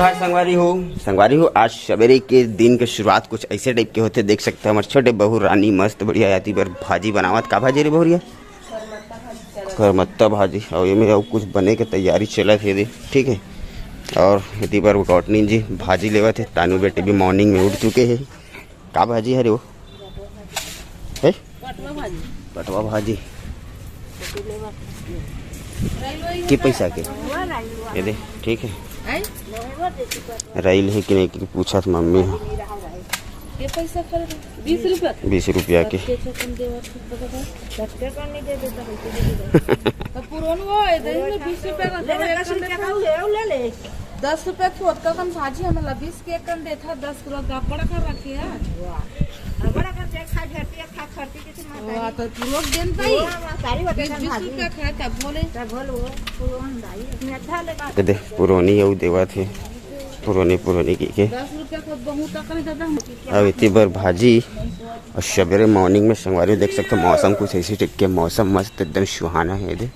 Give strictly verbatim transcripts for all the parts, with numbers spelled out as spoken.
हाँ संगवारी हो, संगवारी हो, आज सवेरे के दिन के शुरुआत कुछ ऐसे टाइप के होते। देख सकते हो हमारे छोटे बहू रानी मस्त बढ़िया याती बर भाजी बनावत। का भाजी रे बहुरिया? करमत्ता भाजी। और ये में और कुछ बने के तैयारी चलत हे दे, ठीक है। और यदि बर गौटनी जी भाजी लेवत हे, तानू बेटे भी मॉर्निंग में उठ चुके हैं। का भाजी हरे वो? है? पटवा भाजी। पटवा भाजी। के पैसा के? ये दे, ठीक है। राइल है कि नहीं कि पूछत मम्मी ह। के पैसा कर? बीस रुपया के। बीस रुपया के। तो पुरान वो है, दही में बीस रुपया का ले ले, दस रुपया के ओतका कन भाजी हमला बीस के कन देथा, दस किलो का बड़ा कर रखे है। वाह, तो पुरोक देन ताई। बीस, बीस रुपया खाए तब बोले। तब बोल वो, पुरोन दाई। अपने अच्छा लगा। ये दे, पुरोनी अउ देवत हे। पुरोनी, पुरोनी की के। दस रुपया को बहुत अकल दादा। अब इतनी बार भाजी और सवेरे मॉर्निंग में संगवारी देख सकते हो, मौसम कुछ ऐसी टाइप के, मौसम मस्त एकदम सुहाना है ये दे।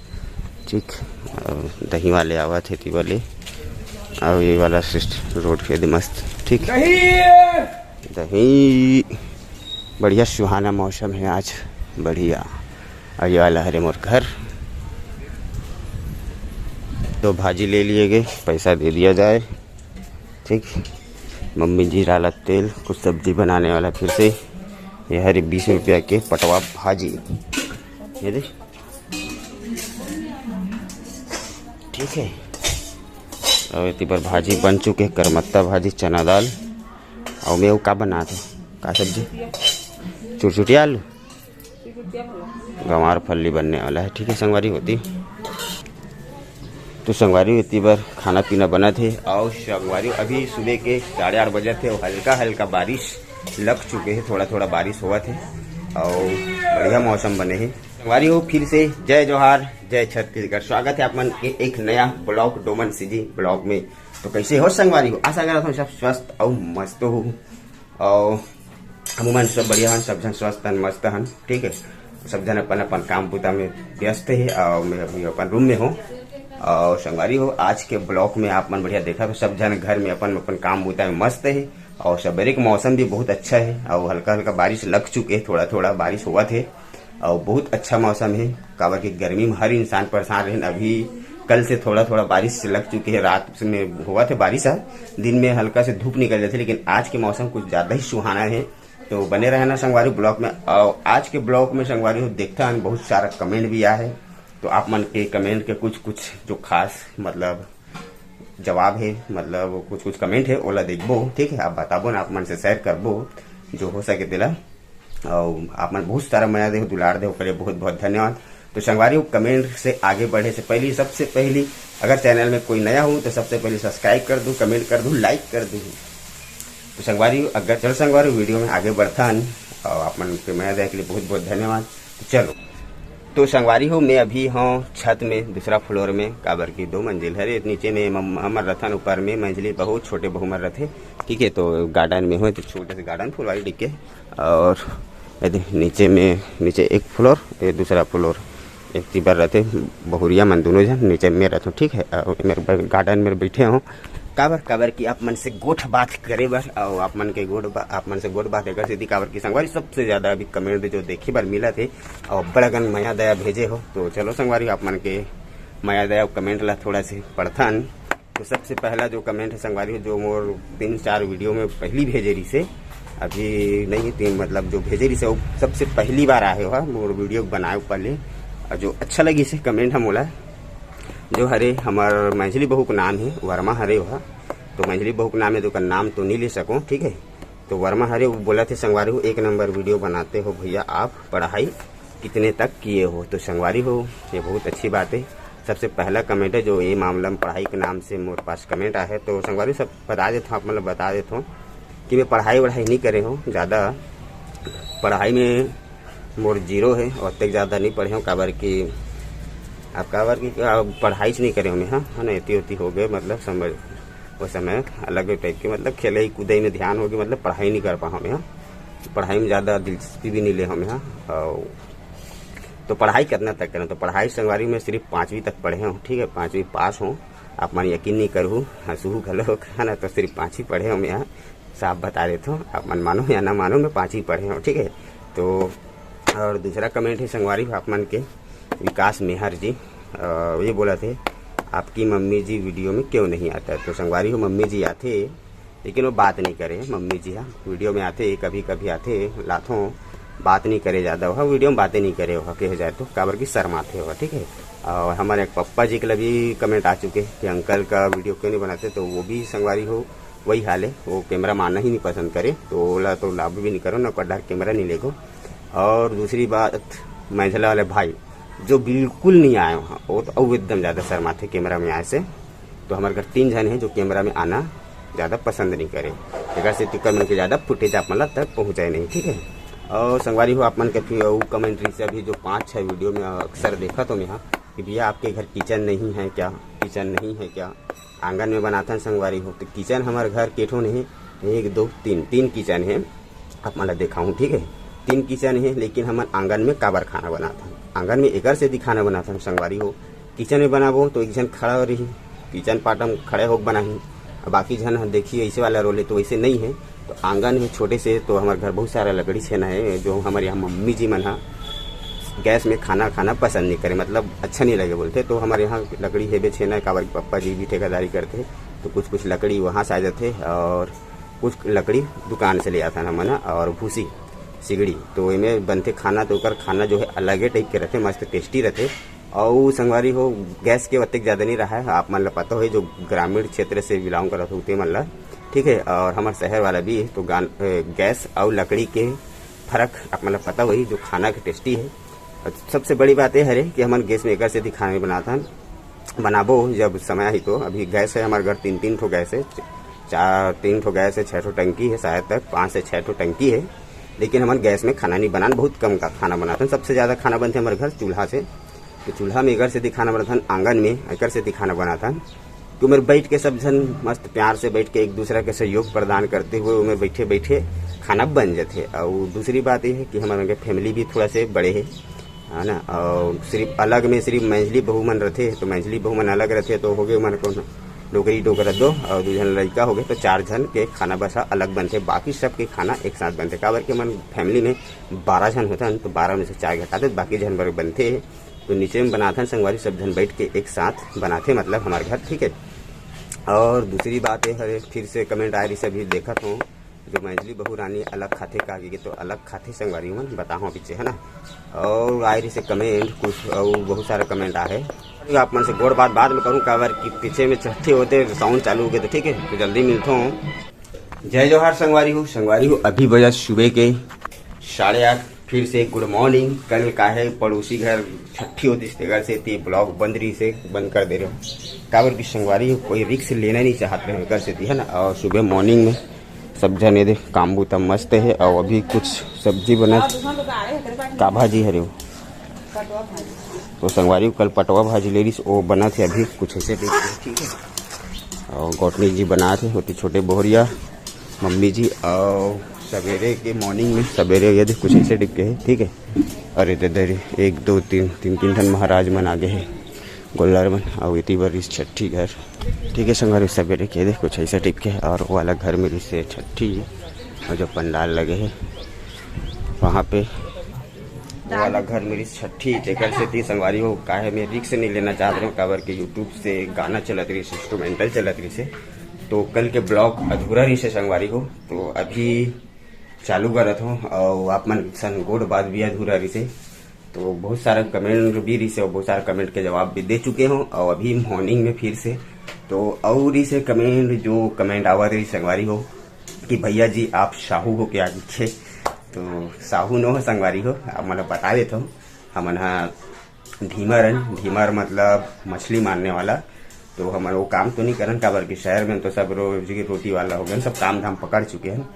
ठीक, और दही वाले आवत हे ती वाले, और ये वाला सिस्ट रोड के दे मस्त। ठीक, दही। दही बढ़िया सुहाना मौसम है आज, बढ़िया। और ये वाला हरे मोर घर। तो भाजी ले लिए गए, पैसा दे दिया जाए। ठीक, मम्मी जी डाला तेल, कुछ सब्जी बनाने वाला फिर से। ये हरे बीस रुपया के पटवा भाजी, ये दे। ठीक है, और इतनी बार भाजी बन चुके, करमत्ता भाजी, चना दाल। और मैं वो का बनात हे? का सब्जी? चुरचुटिया आलू, गंवार फल्ली बनने वाला है। ठीक है संगवारी होती, तो संगवारी इतनी बार खाना पीना बनत हे। और संगवारी अभी सुबह के साढ़े आठ बजे थे, हल्का हल्का बारिश लग चुके हैं, थोड़ा थोड़ा बारिश होवत हे और बढ़िया मौसम बने हे। संगवारी हो, फिर से जय जोहार, जय छत्तीसगढ़। स्वागत है आप मन के एक नया ब्लॉग, डोमन सीजी ब्लॉग में। तो कैसे हो संगवारी हो? आशा करत हूँ सब स्वस्थ और मस्त हो। और हमू मन सब बढ़िया हन, सब झन स्वस्थ हन, मस्त हन, ठीक है। सब झन अपन अपन काम बुता में व्यस्त हे और मैं अभी अपन रूम में हूँ। और संगवारी हो, आज के ब्लॉग में आप मन बढ़िया देखा तो सब झन घर में अपन अपन काम बुता में मस्त हे। और सवेरे के मौसम भी बहुत अच्छा है और हल्का हल्का बारिश लग चुके है, थोड़ा थोड़ा बारिश होवत है और बहुत अच्छा मौसम है, काबर कि गर्मी में हर इंसान परेशान रहे। अभी कल से थोड़ा थोड़ा बारिश लग चुके है, रात में होवत है बारिश है, दिन में हल्का से धूप निकल जाते, लेकिन आज के मौसम कुछ ज़्यादा ही सुहाना है। तो बने रहना संगवारी ब्लॉग में। और आज के ब्लॉग में संगवारी हो देखता है बहुत सारा कमेंट भी आया है, तो आप मन के कमेंट के कुछ कुछ जो खास मतलब जवाब है, मतलब कुछ कुछ कमेंट है, ओला देखबो, ठीक है, आप बताबो ना, आप मन से शेयर करबो जो हो सके तेला। और आप मन बहुत सारा मया दे, दुलार दे, ओकर लिए बहुत बहुत धन्यवाद। तो संगवारी हो, कमेंट से आगे बढ़े से पहली, सबसे पहली अगर चैनल में कोई नया हो तो सबसे पहले सब्सक्राइब कर दू, कमेंट कर दू, लाइक कर दू। तो संगवारी हो, अगर चल संगवारी वीडियो में आगे बढ़थन और आप मन के मया दे के लिए बहुत बहुत धन्यवाद। तो चलो, तो संगवारी हो, मैं अभी हूँ छत में, दूसरा फ्लोर में, काबर की दो मंजिल हरे, नीचे में मम-, हमर रथन, ऊपर में मंझली बहू, छोटे बहू मर रथे, ठीक है। तो गार्डन में हो, तो छोटे से गार्डन, फुलवारी टिक के, और ये दे, नीचे में, नीचे एक फ्लोर, ये दूसरा फ्लोर, एक तीबर रथे, बहुरिया मन दोनों झन नीचे में रथों, ठीक है। और मेरे ब-, गार्डन में बैठे हों, काबर, काबर कि आप मन से गोठ बात करे बर, और आप मन के गोठ बा-, आप मन से गोठ बात एकर सेती, काबर कि संगवारी सबसे ज़्यादा अभी कमेंट जो देखे बर मिला थे, और बड़गन मया दया भेजे हो। तो चलो संगवारी, आप मन के मया दया कमेंट ला थोड़ा से पढ़थन। तो सबसे पहला जो कमेंट है संगवारी हो, जो मोर तीन चार वीडियो में पहली भेजे रही से, अभी नहीं, तीन मतलब जो भेजे रही से, वो सबसे पहली बार आए हो मोर वीडियो बनाए ऊपर ले, और जो अच्छा लगी से कमेंट हम बोला, जो हरे हमर मंझली बहू के नाम है वर्मा हरे हो, तो मंझली बहू के नाम है, तो ओकर नाम तो नहीं ले सको, ठीक है। तो वर्मा हरे वो बोला थे, "संगवारी हो, एक नंबर वीडियो बनाते हो भैया आप, पढ़ाई कितने तक किए हो?" तो संगवारी हो, ये बहुत अच्छी बात है। सबसे पहला कमेंट है जो ये मामला में पढ़ाई के नाम से मोर पास कमेंट आया है। तो संगवारी सब बता देता हूँ, आप मतलब बता देता हूँ कि मैं पढ़ाई वढ़ाई नहीं करे हूँ ज़्यादा। पढ़ाई में मोर जीरो है, ओतेक ज़्यादा नहीं पढ़े हूँ, काबर कि आप काबर कि आप पढ़ाई च नहीं करे हूँ मैं, हाँ, है ना, एती ओती हो गए, मतलब समझ, वो समय अलग टाइप के, मतलब खेले ही कूदे में ध्यान हो गया, मतलब पढ़ाई नहीं कर पाऊँ मैं, हाँ। पढ़ाई में ज़्यादा दिलचस्पी भी नहीं ले हूँ मैं, हाँ। और तो पढ़ाई कितना तक करें, तो पढ़ाई संगवारी में सिर्फ पाँचवीं तक पढ़े हूँ, ठीक है, पाँचवीं पास हूँ। आप मन यकीन नहीं करहू, हंसहू घलोक, है ना। तो सिर्फ पाँच ही पढ़े हंव मैं, साफ बता देत हंव, आप मन मानो या ना मानो, मैं पाँच ही पढ़े हंव, ठीक है। तो और दूसरा कमेंट है संगवारी हो आप मन के, विकास मेहर जी, अ, ये बोलथे, "आपकी मम्मी जी वीडियो में क्यों नहीं आता?" तो संगवारी हो, मम्मी जी आथे, लेकिन वो बात नहीं करे, मम्मी जी हा वीडियो में आथे, कभी कभी आथे, लाथों, बात नहीं करे ज़्यादा, वह वीडियो में बातें नहीं करे, वह कहे जाए तो, काबर की शर्माथे वह, ठीक है। और हमारे एक पप्पा जी के लिए भी कमेंट आ चुके हैं कि अंकल का वीडियो क्यों नहीं बनाते, तो वो भी संगवारी हो वही हाल है, वो कैमरा में आना ही नहीं पसंद करे, तो ओला तो लाभ भी नहीं करो ना, ओकर डर कैमरा नहीं लेगो। और दूसरी बात, मैझला वाले भाई जो बिल्कुल नहीं आए वहाँ, वो तो अउ एकदम ज़्यादा शर्माथे कैमरा में आए से। तो हमारे घर तीन झन है जो कैमरा में आना ज़्यादा पसंद नहीं करे, एकर से तिकर मन के ज़्यादा फुटेज आप मन ला तक पहुँचाए नहीं, ठीक है। और संगवारी हो, आप मन के फिर वो कमेंट्री से अभी जो पाँच छः वीडियो में अक्सर देखा तो मैं हाँ कि भैया आपके घर किचन नहीं है क्या, किचन नहीं है क्या, आंगन में बनाथन संगवारी हो। तो किचन हमारे घर के ठो नहीं, एक दो तीन, तीन किचन है, आप मन ला देखाहूँ, ठीक है। तीन किचन है, लेकिन हमन आंगन में काबर खाना बनाथन, आंगन में एकर से खाना बनाथन संगवारी हो। किचन में बनाबो तो एक झन खड़ा रही, किचन पाटम खड़े होके बनाही, अब बाकी झन ह देखिए ऐसे वाला रोल है तो वैसे नहीं है। तो आंगन है छोटे से, तो हमारे घर बहुत सारा लकड़ी छेना है, जो हमारे यहाँ मम्मी जी मन हा गैस में खाना खाना पसंद नहीं करे, मतलब अच्छा नहीं लगे बोलते। तो हमारे यहाँ लकड़ी हेबे छेना है, काबर के पप्पा जी भी ठेकेदारी करते हैं, तो कुछ कुछ लकड़ी वहाँ से आ जाते और कुछ लकड़ी दुकान से ले आता हमन ह, और भूसी सिगड़ी, तो एमे बनते खाना, तो ओकर खाना जो है अलगे टाइप के रहते, मस्त टेस्टी रहते। और संगवारी हो, गैस के ओतेक ज़्यादा नहीं रहा है, आप मन ला पता होही जो ग्रामीण क्षेत्र से बिलोंग करत हो ते मन ला, ठीक है। और हमारे शहर वाला भी है, तो गान-, ए, गैस और लकड़ी के फर्क आप मन ला पता होही, जो खाना के टेस्टी है। और सबसे बड़ी बात यह है कि हमन गैस में एकर से खाना बनाथन, बनाबो जब समय आही तो। अभी गैस है हमारे घर, तीन तीन ठो गैस है, चार, तीन ठो गैस है, छः ठो टंकी है, शायद तक पाँच से छः ठो टंकी है, लेकिन हमन गैस में खाना नहीं बनान, बहुत कम का खाना बनाथन। सबसे ज़्यादा खाना बनते हमारे घर चूल्हा से, तो चूल्हा में एकर से खाना बनाथन, आंगन में एकर से खाना बनाथन। तो उमेर बैठ के सब झन मस्त प्यार से बैठ के एक दूसरा के सहयोग प्रदान करते हुए उमेर बैठे बैठे खाना बन जाते। और दूसरी बात यह है कि हमारे घर फैमिली भी थोड़ा से बड़े है, है ना। और सिर्फ अलग में सिर्फ मैझली बहू मन रहते, तो मैझली बहू मन अलग रहते तो हो गए मन को नौकरी डोकरा दो, और दो झन लड़का हो गए, तो चार झन के खाना बस अलग बनते, बाकी सबके खाना एक साथ बनते। काबर के मन फैमिली में बारह झन होता है, तो बारह में से चार घटा दे, बाकी झन बर बनते। तो नीचे में बनाथन संगवारी, सब झन बैठ के एक साथ बनाथे, मतलब हमारे घर, ठीक है। और दूसरी बात ये हरे, फिर से कमेंट आए रही, अभी देखत हूँ, जो मैझली बहू रानी अलग खाथे का, के तो अलग खाथे संगवारी मन, बताओ पीछे, है ना। और आए रही से कमेंट कुछ, और बहुत सारा कमेंट आ है। आप मन से गोड़ बात बाद में करूँ, काबर कि पीछे में छट्ठी होते, साउंड चालू हो गए, तो ठीक है, तो जल्दी मिलता हूँ। जय जोहार संगवारी हो, संगवारी हो, अभी बजा सुबह के साढ़े आठ। फिर से गुड मॉर्निंग। कल का है पड़ोसी घर छट्ठी होती, तेकर से ती ब्लॉग बंद रही से बंद कर दे रहे हो, काबर की संगवारी हो, कोई रिस्क लेना नहीं चाहत रहे, एकर से ती, है ना। और सुबह मॉर्निंग में सब जन ये देख काम बूता मस्त है। और अभी कुछ सब्जी बना, का भाजी हरे हो? तो संगवारी हो, कल पटवा भाजी ले रही, वो बना थे, अभी कुछ ऐसे देख रहे, ठीक है। और गौटनी जी बना थे, होती छोटे बोहरिया मम्मी जी। और सवेरे के मॉर्निंग में, सवेरे ये देख कुछ ऐसे टिप के है, ठीक है। अरे दे दे रे, एक दो तीन, तीन तीन ठन महाराज मन आगे है, गोल्लर मन। और इतनी बार इस छट्ठी घर, ठीक है संगवारी, सवेरे के देख कुछ ऐसे टिप के है। और वो वाला घर में से छट्ठी है, और जो पंडाल लगे है वहाँ पे, वो वाला घर मेरी छट्ठी, तेकर से ती संगवारी हो, काहे मैं रिस्क नहीं लेना चाहत रहे, काबर के यूट्यूब से गाना चलत रही, इंस्ट्रूमेंटल चलत रही से, तो कल के ब्लॉग अधूरा रही से संगवारी हो। तो अभी चालू करत हूँ, और आप मन सन गोड़ बात भी अधूरा रही से, तो बहुत सारा कमेंट भी रही से, और बहुत सारा कमेंट के जवाब भी दे चुके हूँ। और अभी मॉर्निंग में फिर से, तो और रही से कमेंट, जो कमेंट आवा रही संगवारी हो कि भैया जी आप साहू हो क्या, लिखे, तो साहू नो हो संगवारी हो, आप मतलब बता देता हूँ, हमन हा ढीमर हन। ढीमर मतलब मछली मारने वाला। तो हमन वो काम तो नहीं करन, काबर कि शहर में तो सब रोजी रोटी वाला हो गए, सब काम धाम पकड़ चुके हैं।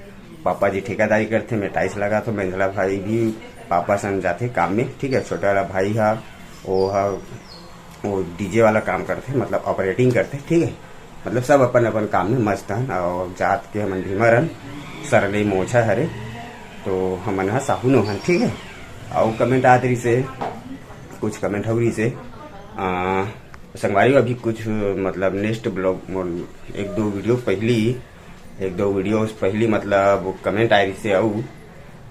पापा जी ठेकेदारी करते, मैं टाइल्स लगा, तो मैझला भाई भी पापा संग जाते काम में, ठीक है। छोटा वाला भाई हा, वो हा, वो डीजे वाला काम करते, मतलब ऑपरेटिंग करते, ठीक है। मतलब सब अपन अपन काम में मस्त हन। और जात के हमन ढीमर हन, सरले मोछा हरे, तो हमन हा साहू नो हन, ठीक है। और कमेंट आत रही से, कुछ कमेंट हो रही से, आ, संगवारी हो, अभी कुछ मतलब नेक्स्ट ब्लॉग मोर एक दो वीडियो पहली, एक दो वीडियो पहली मतलब कमेंट आए रहिसे अउ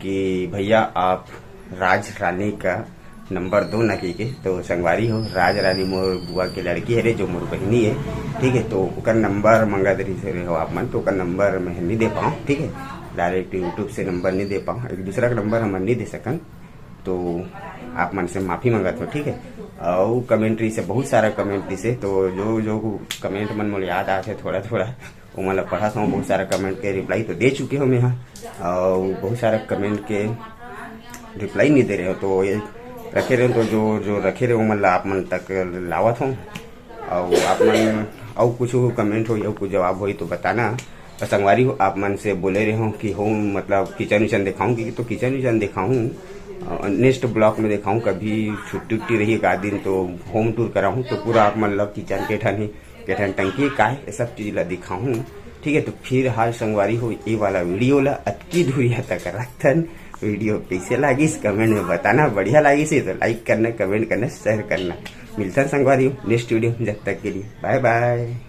कि भैया आप राज रानी का नंबर दो ना कहिके। तो संगवारी हो, राज रानी मोर बुआ के लड़की हरे, जो मोर बहिनी हे, ठीक है। तो ओकर नंबर मंगत रहिसे हो आप मन, तो ओकर नंबर मैं नहीं दे पाऊँ, ठीक है। डायरेक्ट यूट्यूब से नंबर नहीं दे पाऊँ, एक दूसरा का नंबर हम नहीं दे सकन, तो आप मन से माफी मंगत हो, ठीक है। अउ कमेंट रहिसे, बहुत सारा कमेंट रहिसे, तो जो जो कमेंट मन मोला याद आथे थोड़ा थोड़ा, ओमन ला पढ़त हूँ। बहुत सारा कमेंट के रिप्लाई तो दे चुके हो मैं हा, अउ बहुत सारा कमेंट के रिप्लाई नहीं दे रहे हो, तो ये रखे रहे हो, तो जो जो रखे रहे हो ओमन ला आप मन तक लावत हूँ। अउ आप मन अउ कुछ कमेंट होई अउ कुछ जवाब होई तो बताना। और संगवारी हो, आप मन से बोले रहे हूँ कि होम मतलब किचन विचन दिखाऊँ, कि तो किचन विचन दिखाऊँ, नेक्स्ट ब्लॉग में दिखाऊँ। कभी छुट्टी उट्टी रही एक आध दिन तो होम टूर कराऊँ, तो पूरा आप मन ला किचन के ठन ही, के ठन टंकी काय, ये सब चीज ला दिखाऊँ, ठीक है। तो फिर हाल संगवारी हो, ये वाला वीडियो ला अतकी दूरिया तक रखथन। वीडियो कैसे लागिस कमेंट में बताना, बढ़िया लागिस हे तो लाइक करना, कमेंट करना, शेयर करना। मिलथन संगवारी हो नेक्स्ट वीडियो में, जब तक के लिए बाय बाय।